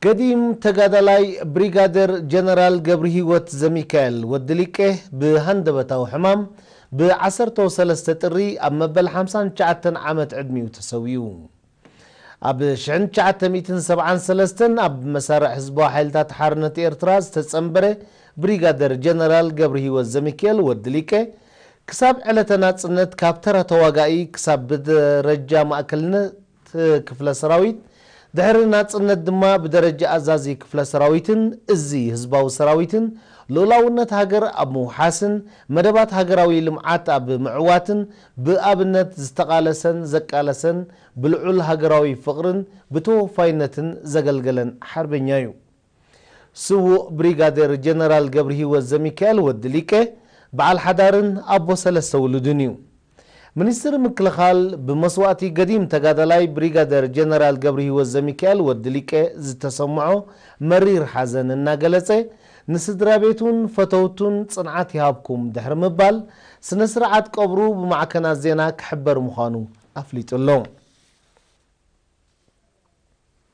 ገዲም ተጋዳላይ ብሪጋደር ጀነራል ገብርሂወት ዘሚካኤል ወዲ ሊቄ ብሃንደበታዊ ሕማም ብ ዓሰርተ ሰለስተ ጥሪ ኣብ መበል ሓምሳን ትሽዓተን ዓመት ዕድሚኡ ተሰዊኡ። ኣብ ሽሕን ትሽዓተ ሚእትን ሰብዓን ሰለስተን ኣብ መሳርዕ ህዝባዊ ሓይልታት ሓርነት ኤርትራ ዝተጸንበረ ብሪጋደር ጀነራል ገብርሂወት ዘሚካኤል ወዲ ሊቄ ክሳብ ዕለተ ናጽነት ካብ ተራ ተዋጋኢ ክሳብ ብደረጃ ማእከልነት ክፍለ ሰራዊት፣ ድሕሪ ናጽነት ድማ ብደረጃ ኣዛዚ ክፍለ ሰራዊትን እዚ ህዝባዊ ሰራዊትን ልኡላውነት ሃገር ኣብ ምውሓስን መደባት ሃገራዊ ልምዓት ኣብ ምዕዋትን ብኣብነት ዝተቓለሰን ዘቃለሰን ብልዑል ሃገራዊ ፍቕርን ብተወፋይነትን ዘገልገለን ሓርበኛ እዩ። ስዉእ ብሪጋዴር ጀነራል ገብረሂወት ዘሚካኤል ወዲ ሊቄ በዓል ሓዳርን ኣቦ ሰለስተ ውሉድን እዩ። ሚኒስትሪ ምክልኻል ብመስዋእቲ ገዲም ተጋዳላይ ብሪጋዴር ጀነራል ገብረሂወት ዘሚካኤል ወዲ ሊቄ ዝተሰምዖ መሪር ሓዘን እናገለጸ፣ ንስድራ ቤቱን ፈተውቱን ጽንዓት ይሃብኩም ድሕሪ ምባል፣ ስነ ስርዓት ቀብሩ ብማዕከናት ዜና ክሕበር ምዃኑ ኣፍሊጡ ኣሎ።